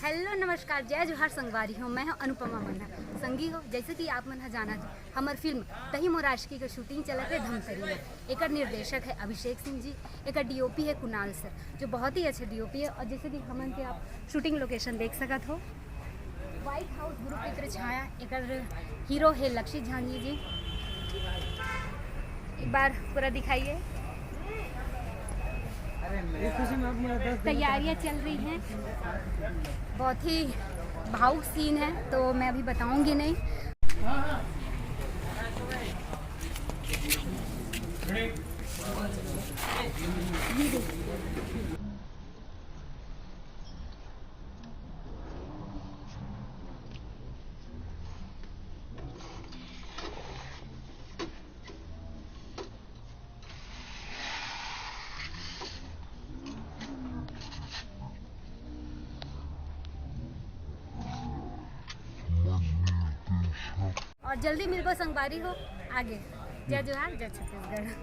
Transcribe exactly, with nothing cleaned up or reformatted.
Hello, नमस्कार, जय जोहार संगवारी हो। मैं हूं अनुपमा मन्ना। संगी हो, जैसे कि आप मन ह जानत हो, हमर फिल्म तही मोर आशिकी के शूटिंग चलत हे धमतरी में। एकर निर्देशक है अभिषेक सिंह जी, एकर डीओपी है कुणाल सर, जो बहुत ही अच्छे डीओपी है। और जैसे कि हमन के आप शूटिंग लोकेशन देख सकत हो, व्हाइट हाउस गुरुपित्र छाया, एकर हीरो है लक्षित झांझी जी। एक बार पूरा दिखाइए। तैयारियां चल रही हैं, बहुत ही भावुक सीन है, तो मैं अभी बताऊंगी नहीं। और जल्दी मिलबो संगवारी हो आगे। जय जोहार, जय छत्तीसगढ़।